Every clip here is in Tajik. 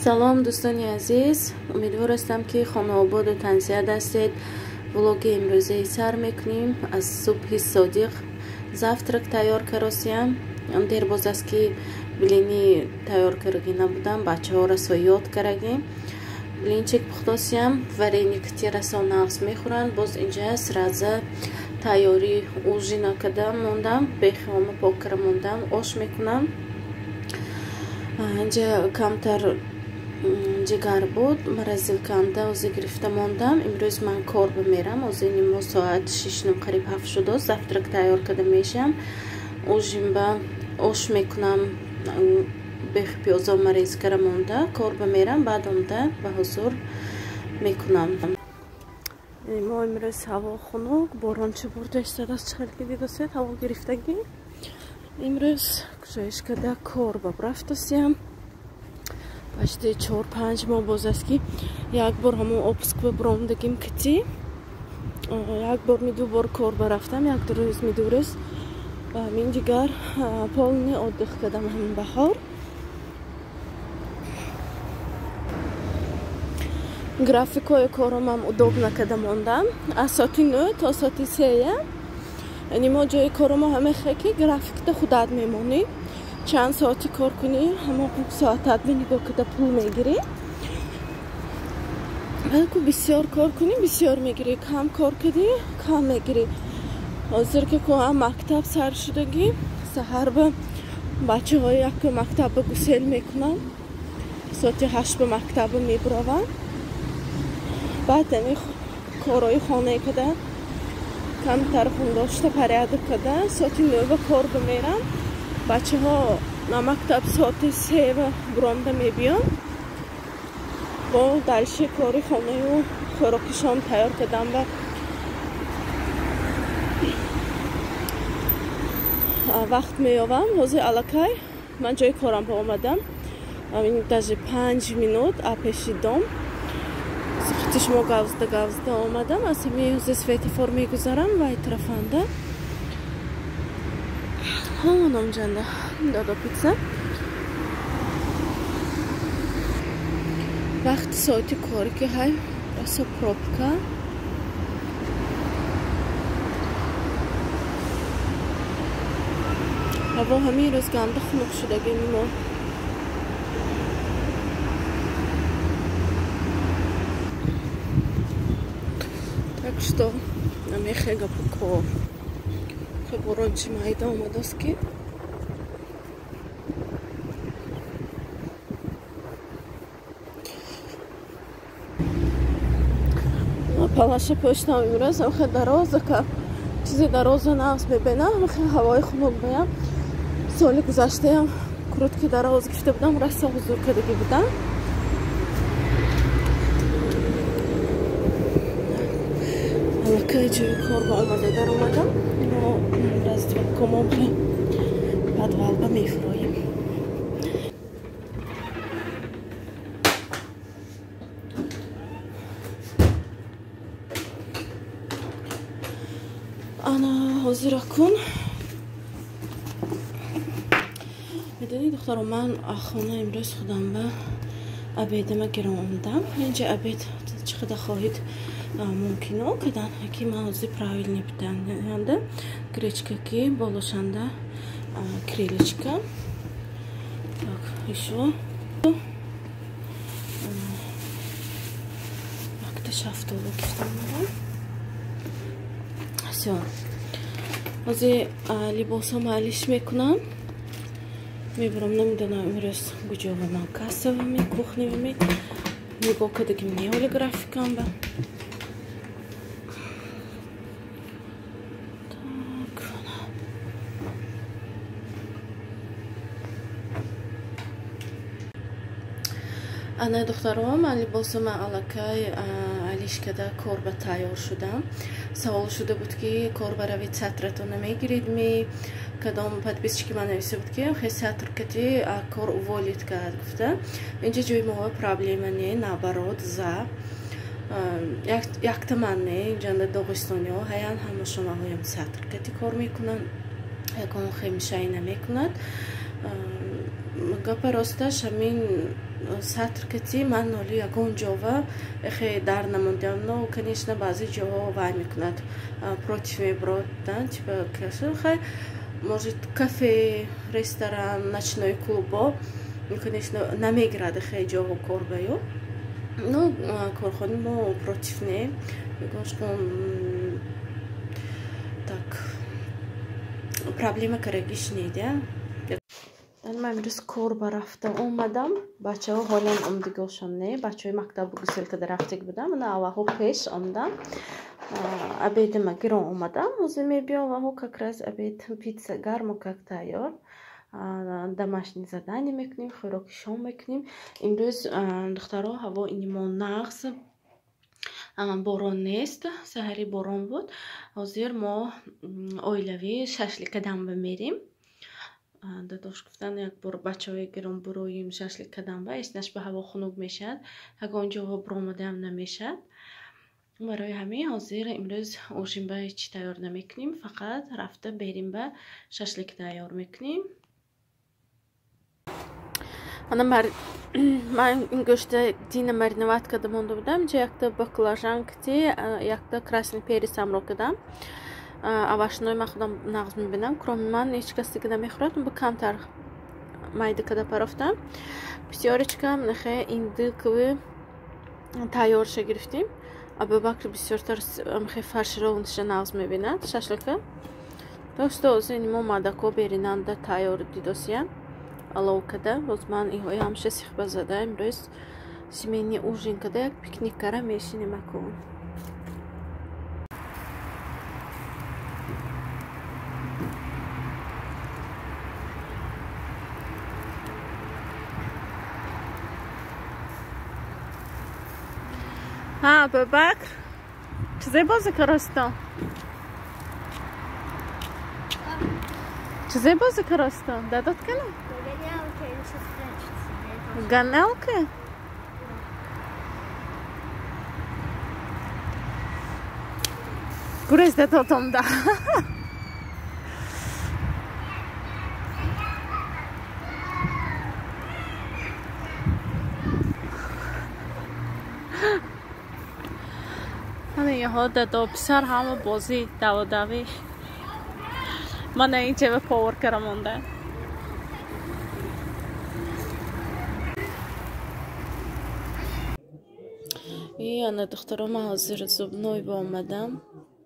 Салом, дӯстони азиз, умедвор ҳастам, ки хонаободу тансиҳат ҳастед. Влоги имрӯзаи сар мекунем аз субҳи содиқ. Завтрак тайёр каросиям. Дербоз аст, ки блини тайёр карагӣ набудам, бачаҳо расо ёд карагӣ. Блинчик пухтосиям, вареникти расо нағз мехӯранд. Боз инҷа сразу тайёри ужина када мондам, бехиома пок кара мондам, ош мекунам. Инҷа камтар ҷигар буд, морозилканда озӣ гирифта мондам. Имрӯз ман кор бимерам, озӣ нимо соат 6 қариб 7 шудааст. Завтрак тайёр карда мешам, ужин ба ош мекунам, бехи пиёзо морез кара монда, кор бимерам, баъд омда ба ҳузур мекунам. Мо имрӯз ҳаво хунук, боронча бурда истодааст, чӣ хел ки дидосед, ҳаво гирифтагӣ. Имрӯз кушоиш карда кор ба рафтосиям. Почти 4-5 моҳ боз аст, ки як бор ҳамон отпуск ба буромдагим кити. Як бор ми ду бор кор ба рафтам, як ду рӯз ми ду рӯз. Мин дигар полный отдых кардам ҳамин баҳор. Графикҳои коромам удобно карда мондам. Аз соати 9 то соати 3. Яъне мо ҷои коромо ҳамехе ки графикта худат мемонӣ. Чанд соати кор кунӣ, ҳамон соатат нигоҳ карда пул мегирӣ. Ку бисёр кор кунӣ, бисёр мегирӣ, кам кор кардӣ, кам мегирӣ. Ҳозир ки ку мактаб сар шудагӣ, саҳар ба бачаҳои як мактаб гусел мекунам. Соати 8 ба мактаб мебуравам. Баъд ами корҳои хонае када камтар хундошта порядок када, соати 9 ба кор бимерам. Бачаҳо на мактаб соати 3 ба буромда мебиён. Бо дальше кори хонаю хӯроки шом тайёр кардам ба вақт меёвам. Ҳозир аллакай ман ҷои корам ба омадам. Даже 5 минут пеши дом. Сухати шумо гавзда гавзда омадам. Аз ҳамин ҳозир светофор мегузарам вай тарафанда. Ҳамон омҷанда додо пицца. Вақти соати кор ки ҳай расо пробка. Ҳаво ҳамин рӯз ганда хунук шудагӣ мо. Так что намехе гапу кор. Борончи майда омадааст ки палаша пӯштам имрӯз ҳамхе дароза ка чизе дароза нағз мебинам, ҳамхе ҳавои хунук баям. Соли гузаштаям куртки дароз гирифта будам, раса ҳузур кардагӣ будам. Аллакай ҷои кор ба омада даромадам. Мо раздевалкамо подвал ба мефуроем. Ана ҳозира кун. Медонӣ, духтаро, ман хона имрӯз худам ба обедама гиром омадам. Инҷа обед чӣ қадар хоҳед мумкино кадан, ки ман ҳозир правильный питанда гречка ки болошанда крылечка. Так, ещё якта шафтолу гирифтам омадам. Всё. Ҳозир либосам алиш мекунам. Мебарам, намедонам имрӯз куҷо ман кассавами, кухневами. Нигоҳ кардагим неоли графикам ба. Так. Ана духтаро, ман либосама аллакай алиш карда кор ба тайёр шудам. Савол шуда буд, ки кор ба равед сатратон намегиред ми? Кадом подписчики ман нависта буд, ки хе сатр кати кор уволить кард гуфта. Инҷа ҷои мо проблема не, наоборот, за якта ман не, инҷанда доғистониҳо ҳаян ҳамашон ҳоям сатр кати кор мекунанд, ягон хемишаи намекунад. Гапа росташ ҳамин сатр кати ман ноли ягон ҷова эхе дар намондиам. Но, конечно, баъзе ҷоҳо вай мекунад, против меброд, да, типа хай, может, кафе, ресторан, ночной клубо, конечно, намегирад эхе ҷоҳо кор ба ё. Но корхонаи мо против не. Ягоншкон так проблема карагиш недя. Ман имрӯз кор ба рафта омадам. Бачаҳо ҳолан омдигошон не. Бачаҳои мактабу гусел када рафтаг будам. Мана аввалҳо пеш омдам. Обедама гирон омадам. Ҳозир мебиём ваҳо как раз обед пицца гарму как тайёр. Домашний задание мекунем, хӯроки шом мекунем. Имрӯз духтаро ҳаво инимо нағз, борон нест, саҳари борон буд. Ҳозир мо оилавӣ шашлика дамба мерим. Дадош гуфтан як бор бачаҳои гирон буроим шашлик кадамба, эснаш ба ҳаво хунук мешавад, ягон ҷоҳо буромадаам намешавад. Барои ҳамин ҳозир имрӯз ужинба ҳеҷ тайёр намекунем, фақат рафта берим ба шашлик тайёр мекунем. Ана ман ин гӯшта дина мариноват карда монда будам. Инҷа якта баклажан кити, якта красный перец ҳамро кардам. Овощной ман худам нағз мебинам, кроме ман ҳеҷ кас дига намехӯрад. Ба камтар майда када парофтам. Бисёричка нахе индыкови тайёрша гирифтем. Абубакр бисёртар мхе фаршированиша нағз мебинад шашлика. Так что ҳозир мо мадако беринанда тайёр дидосия алов када. Боз ман иҳои ҳамша сихба зада имрӯз семейный ужин када як пикник кара мешинем акун. Ҳа, Абубакр, чизе бозӣ каростон? Чизе бозӣ каростон? Дадот кана? Гонялки? Гурез дадотом да. Ҳамиҳо дадо писар ҳама бозӣ даводавӣ. Мана ин чева повар кара монда. И ана духтаро ман ҳозир зубной ба омадам.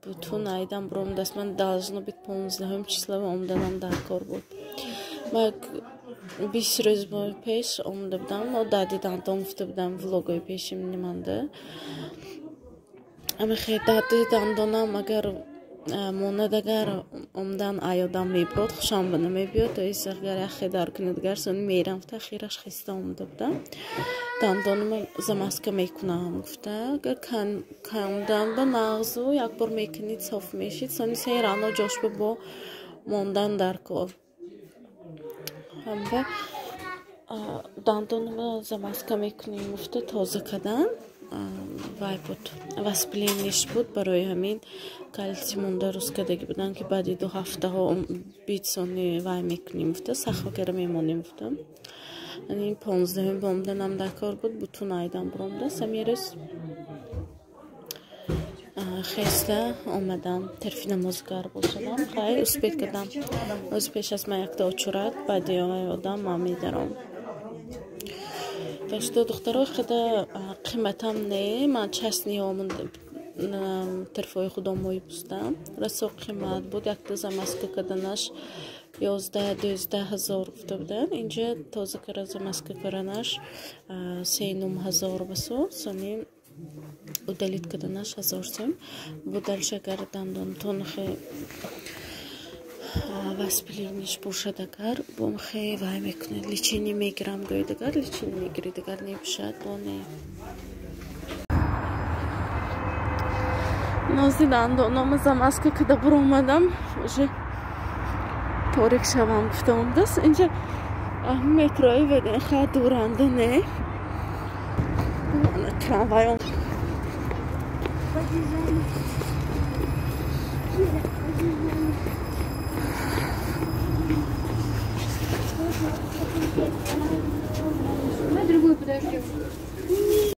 Бутун айдам буромдаст. Ман должно быть 15 числа омаданам дар кор буд. Ман 20 рӯз пеш омада будам. Дади дандон гуфта будам влогои пешим ниманда. Амихе дади дандонам агар монад агар омдан аёдам мебурод, хушам ба намебиёд. То есть агар яхе дар кунад агар сони мерам гуфта ахираш хеста омада будам. Дандонама замазка мекунам гуфта. Агар кандан ба нағзу як бор мекунид соф мешид, сони се рано ҷошба бо мондан дар кор. Ҳамба дандонама замазка мекунем гуфта тоза кардан. Вай буд, воспалениеш буд. Барои ҳамин калсий монда рӯз кардагӣ буданд, ки баъди 2 ҳафтаҳо битсони вай мекунем гуфта, сахва кара мемонем гуфта. Ин 15 бомданам дар кор буд, бутун айдам буромдаст. Ҳамин рӯз хеста омадам, тарфи намозгар бошадам. Хай успет кардам. Оз пеш аз ман якта очурат, баъди одам ман медаром. Так что духтаро хада қиматам не, ман частный омон тарфои худом мои пустам. Расо қимат буд, якта замазка карданаш 11-12 ҳазор гуфта буданд. Инҷа тоза кара замазка карданаш 3,5 ҳазор басо, сони удалит карданаш 1000 сом. Бо дальше агар дандонтон хе воспалениеш бошад агар бом хе вай мекунад, лечение мегирам гӯед агар лечение мегиред агар небошад бо не. Нози дандонома замазка када буромадам, уже торик шавам гуфта омадааст. Инҷа метрои ВДНХ дуранда не. Трамвай он. Давай другую. Подождем.